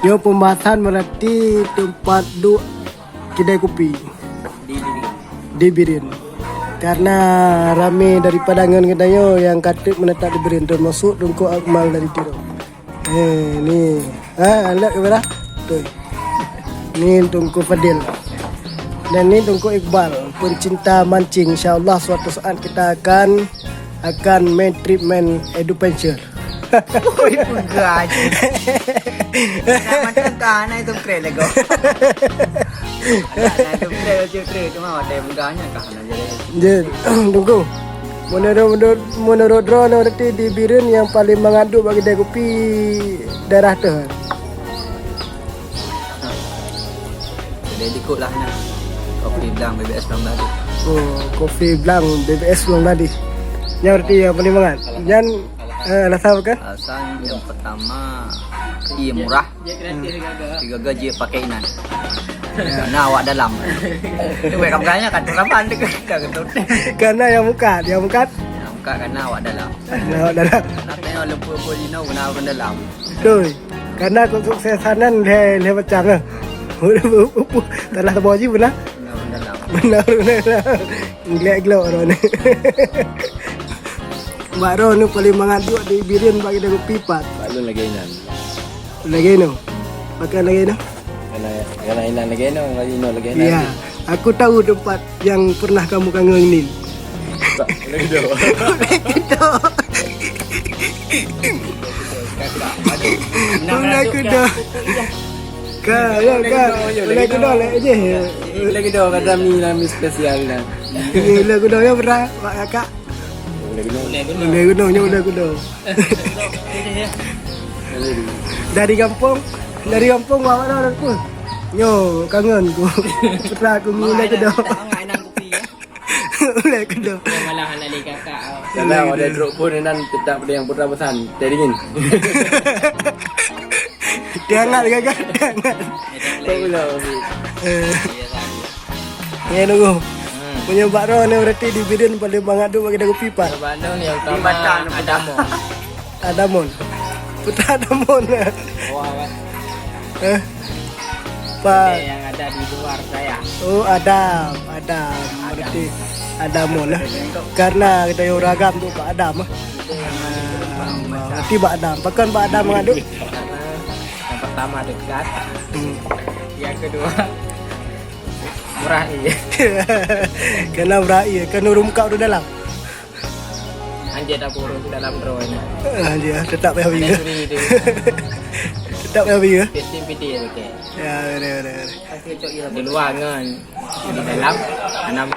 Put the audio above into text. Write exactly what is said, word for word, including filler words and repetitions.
Nyoe pembahasan meurati teumpat duek kedai kupi di Bireuen. Karena ramé daripada ngon geutanyoe nyang ka trép meunetap di Bireuen, teumasok Teungku Akmal dari Tiro. Eh, ni. Ha, lihat kamera. Tuh. Ni Teungku Fadil. Dan ni Teungku Iqbal, pencinta mancing. Insya Allah suatu saat kita akan, akan main trip main adventure. Oi, peugah aja. Nak macam tu, anak itu keren lego. Anak itu keren, itu keren. Cuma ada yang peugahnya kah? Jeuet, Teungku. Meunurot, meunurot, meunurot droeneuh, berarti di Bireuen nyang paleng mangat duek bak kedai kupi daerah teuh? Jadi, dikut lah nyan. Kopi Blang B B S Blang Beladi. Oh, Kopi Blang B B S Blang Beladi. Nyan berarti nyang paleng mangat. Nyan, eh, alasan apa kan? Alasan yang pertama, iya, murah. Hmm. Tiga gaji pakai inan. Karena awak dalam. Itu baik kabarnya kan, terapan tu kan. Karena yang bukan, yang bukan. Yang bukan karena awak dalam. Karena awak dalam. Katanya walaupun pun you know, kena orang dalam. Betul. Karena kesuksesan nyan lé, lé macam lah. Tanah teuboh jih beuna. Kena orang dalam. Beuna orang dalam. Glek-glok orang ni. Bak droeneuh paleng mangat duek di Bireuen bak kedai kupi pat? Bak lôn lagèe nyan. Lagèe nyoe. Pakai lagèe nyoe. Kana, kana inan lagèe nyoe, lagèe nyoe, lagèe nyoe. Ya, aku tahu tempat yang pernah kamu kangen ni. Lagèe nyoe. Lagèe nyoe. Lagèe nyoe. Ka, ya, ka. Lagèe nyoe, lagèe nyoe, lagèe nyoe, kata mi lah, mi spesial lah. Iya, lagèe nyoe, ya, pernah, Pak Kakak. Ulèe gunong. Ulèe gunong, nyoe ulèe gunong. Dari gampông, dari gampông awak dah pun. Nyoe kangen ku. Putra ku ngi ulèe gunong. Ulèe gunong. Malah anak lagi kakak. Karena ada trok pun nan tetap ada yang putra pesan. Teh dingin. Dia hangat gagal, dia hangat. Eh. Ya, nunggu. Hmm. Punya Bak Ro ni berarti di Bireuen paleng mangat duek bak kedai kupi pat? Di Bandung yang utama Adamon. Adamon. Putra Adamon. Wah, kan? Eh? Pak. Yang ada di luar saya. Oh, Adam. Adam. Berarti Adamon lah. Karena kita yang uragam tu Pak Adam lah. Ah, berarti Pak Adam. Pakon Pak Adam mangat duek? Yang pertama dekat. Hmm. Yang kedua murah, iya. Karena murah, iya. Kan ureueng muka ureueng dalam. Anjir, tak ureueng dalam droe ni. Anjir, tetap ya. Tetap ya, ya. Fifty fifty, okey. Ya, boleh, boleh, boleh. Di luar ngon di dalam, enam.